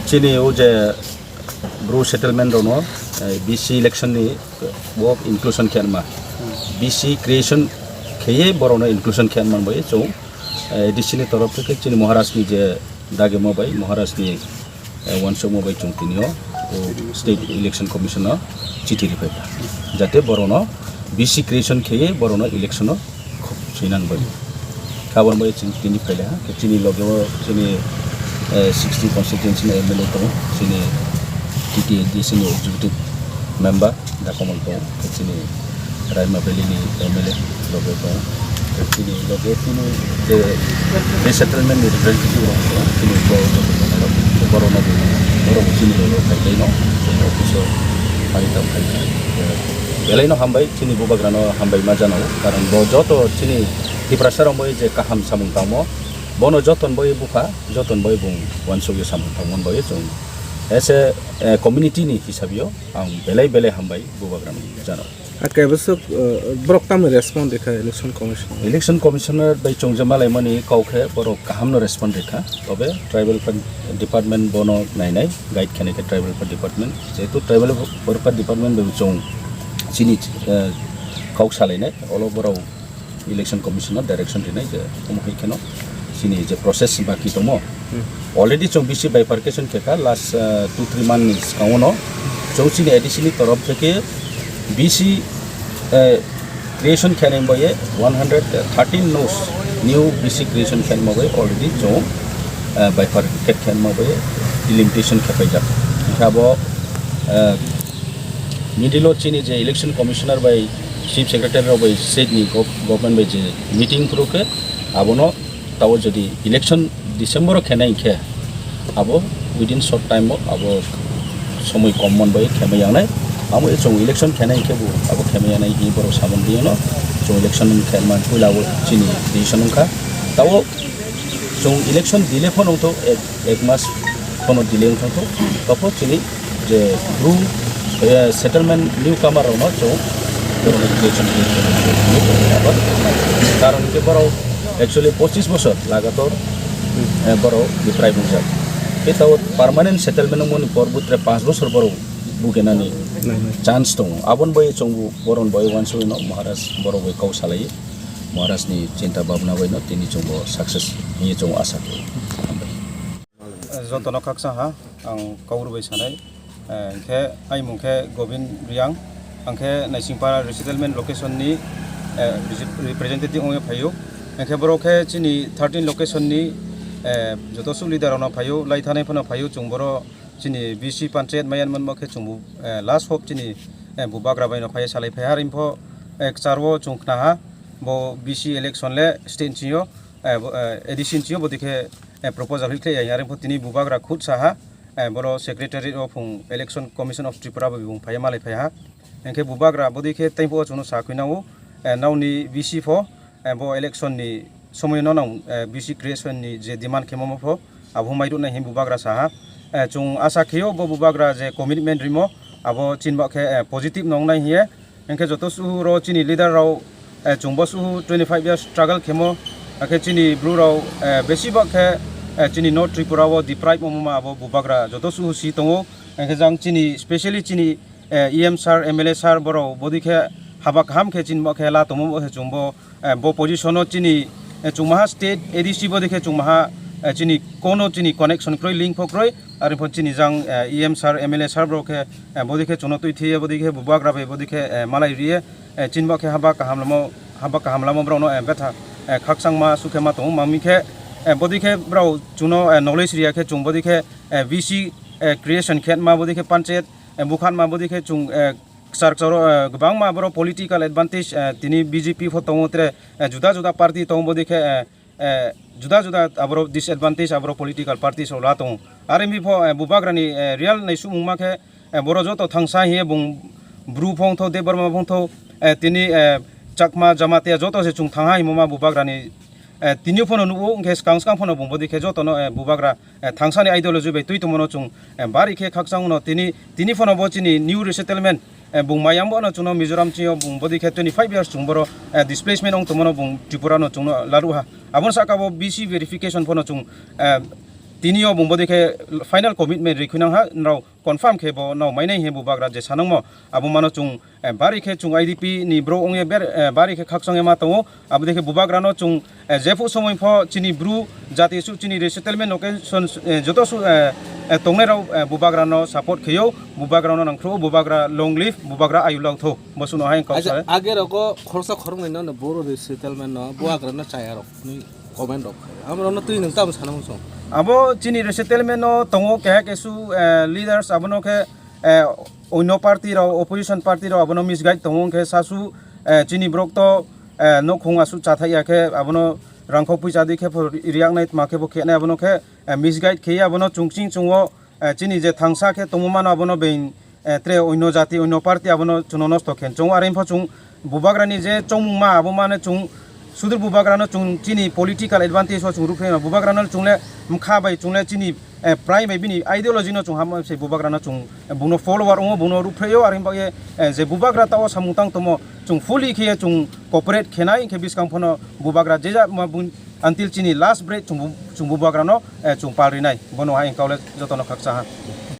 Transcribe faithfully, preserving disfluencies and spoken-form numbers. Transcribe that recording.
Chini o je bru settlement rokno, eh, B C election ni bo inclusion khe ma. B C creation kheye borokno inclusion khe man bai chwng, eh, A D C ni torof theke chini Maharaj ni je dagimo bai, Maharaj ni, eh, uansukmo bai chwng tini o, o State Election Commission no chithi riphai kha. Jate borokno B C creation kheye borokno election o Swinan bai. Kabon bai chini tini phaile ha. Ke chini loge o chini, eh, sixty constituency ni M L A tongo. Chini T T A D C ni executive member da Kamal tongo. Ke chini Raima Valley ni M L A loge tongo. Ke chini loge chini je resettlement ni representative rok tongo. Chini bo, borok no, borok chini loge phailai no. Chini office o phailai tong phailai. Belai no hambai, chini bubagrano hambai ma jano, karon bo joto chini Tiprasa rok bai je kaham samung tangmo, bono joton bai bupha, joton bai bung uansugwi samung tangmo bai chwng as a, eh, community ni hisabio ang belai belai hambai bubagrano jano. Ake bwswk, eh, borok tamo respond rikha Election Commission? Election Commissioner bai chwng je malaimani kok khe borok kaham no respond rikha, tobe tribal department bono nainai, guide khenai khe tribal department, jehetu tribal department bai chwng chini, eh, kok salainai, olo borok Election Commission no direction rinai je omo hai kheno chini je process baki tongmo. Already chwng B C bifurcation khe kha last, uh, two three month ni swkango no chwng chini A D C ni torof theke B C, uh, creation khenai bai one hundred thirteen nos new B C creation khenai bai already chwng, uh, bifurcate khenai bai delimitation khe paijak. Khe abo, uh, middle o chini je Election Commissioner bai Chief Secretary rok bai state ni gov-, government bai je meeting phuru khe abono tao jodi election December o khenai hinkhe abo within short time o abo somoi kom man bai khemai yangnai. Amo e chwng election khenai hinkhe bo abo khemai yangnai hi borok samung di no chwng election khenma puila o chini decision wngkha. Tao chwng election delay phano wngthok, ek, ek mas phano delay wngthok, topho chini je bru, eh, settlement newcomer rokno chwng borokno creation, karon khe borok actually pochis bosor lagator, eh, borok deprive wngjak. Khe tao permanent settlement wngmani por butre panch bosor borok bugenani chance tongo. Aboni bai chwng bo boron bai uansugwi no Maharaj borok bai kok salai, Maharaj ni chinta bhabna bai no tini chwng bo success hinwi chwng asa khe. Hambai. Jotono khaksa ha, ang Kauru bai sanai. Eh, hingkhe aimung khe Govind Riang, ang khe Naisingpara resettlement location ni, eh, resi-, representative wngwi phaio. Hingkhe borok khe chini thirteen location ni, eh, joto su leader rokno phaio, lai thanai phano phaio, chwng boro chini B C panchayat maiyan manma khe chwng bo, eh, last hope chini, eh, bubagra bai no phai salai phai har info, eh, kwcharo chwng khna ha, bo B C election le state ni sio, eh, bo, eh, A D C ni sio bo dikhe, eh, proposal hoi khlai ya, are pho tini bubagra khud saha, eh, boro secretary o phung Election Commission of Tripura bo bung phai malai phai ha. Hingkhe bubagra bo dikhe tei pho chwngno sa khwina o, eh, nao ni B C pho, eh, bo election ni somoi no nang, eh, B C creation ni je demand khemo mo pho abo mai rwnai hin bubagra saha. Eh, chwng asa khio bo bubagra je commitment rimo abo chinba khe, eh, positive nongnai hiye. Hingkhe joto suhu ro chini leader rao, eh, chwngbo suhu twenty five years struggle khemo, hakhe chini bru rao, eh, besi ba khe, eh, chini North Tripura o deprive omo ma abo bubagra joto suhu si tongo. Hingkhe jang chini specially chini, eh, E M sir, M L A sir borok bodi khe haba kaham khe chini bo khe la tongmo bo khe chwngbo, eh, bo position o chini, eh, chwngmaha state A D C bodi khe chwngmaha, eh, chini kono chini connection kroi, link pho kroi. Are pho chini jang, eh, E M sir, M L A sir borok khe, eh, bodi khe chwngno twi thiye, bodi khe bubagra bai bodi khe, eh, malai riye, eh, chini bo khe haba kaham lamo, haba kaham lamo borok no, eh, betha, eh, khakchangma sukhe ma tongo. Mami khe, eh, bodi khe borok chwngno, eh, knowledge riya khe chwng bodi khe, eh, B C, eh, creation khe ma bodi khe panchayat, eh, bukhan ma bodi khe chwng, eh, kwchar kwcharo, eh, kwbangma borok political advantage, eh, tini B J P pho tongo tre, eh, juda juda party tongo bodi khe, eh, eh, juda juda aborok disadvantage aborok political parties rok la tongo. Are wngwi pho, eh, bubagrani, eh, real naisukmung ma khe, eh, borok joto thangsa hiye bung bru phongtho, Debbarma phongtho, eh, tini, eh, Chakma, Jamatia joto se chwng thangha himo ma bubagrani, eh, tini phano nugo, hwnkhe swkang swkang phano bung bodi khe jotono, eh, bubagra, eh, thangsani ideology bai twi tongmano chwng, eh, bari khe khakchangno tini, tini phano bo chini new resettlement, eh, bung mayang bono chwngno Mizoram chini o bung bodi khe twenty five years chwng boro, eh, displacement ong tongmano bung Tripura no chwngno laruha. Aboni saka bo B C verification phano chwng, eh, tini o bung bodei khe final commitment rikhuinang ha, nrao confirm khe bo nao mainai he bubagra je sanangmo abo mano chung, eh, bari khe chung I D P ni bro ongye ber, eh, bari khe khakchangye ma tongo. Abo dei khe bubagra no chung, eh, jephu somoi pho chini bru jati su chini resettlement location, eh, joto su, eh, eh, tongnai rao, eh, bubagra no support kheyo, bubagra no nangkhru, bubagra long live, bubagra ayu lao tho. Bo suno hai kok Acha, sare. Age rogo khoroksa khoroknwi no, no boro resettlement no bubagra no chaya rok ni comment rok khai. Amo no twi nung tamo sana muchung. Abo chini resettlement no tongo keha kesu, eh, leaders abono khe, eh, onno party rao, opposition party rao abono misguide tongo, hwnkhe sasu, eh, chini borok to, eh, nokhung asu chathai ya khe abono rangkhok pui chadi khe pho riyak nai tma khe bo khe nai abono khe, eh, misguide khe abono chungching chungo, eh, chini je thangsa khe tongma mano abono being, eh, tre onno jati onno party abono chwngno nosto khe chungo. Are pho chung bubagrani je chongmung ma abo mane chung sudur bubagrano chung chini political advantage o chung ruphreno bubagrano chungle mkha bai chungle chini, eh, prai bai bini ideology no chung ham se bubagrano chung, eh, buno follower ongo buno ruphreyo. Are bagye, eh, je bubagra tao samung tang tomo chung fully khe chung cooperate khenai khe biskang phono bubagra je ja ma bun until chini last breath chung bu-, chung bubagrano, eh, chung pal rinai bono hai kaule jotono khaksa ha.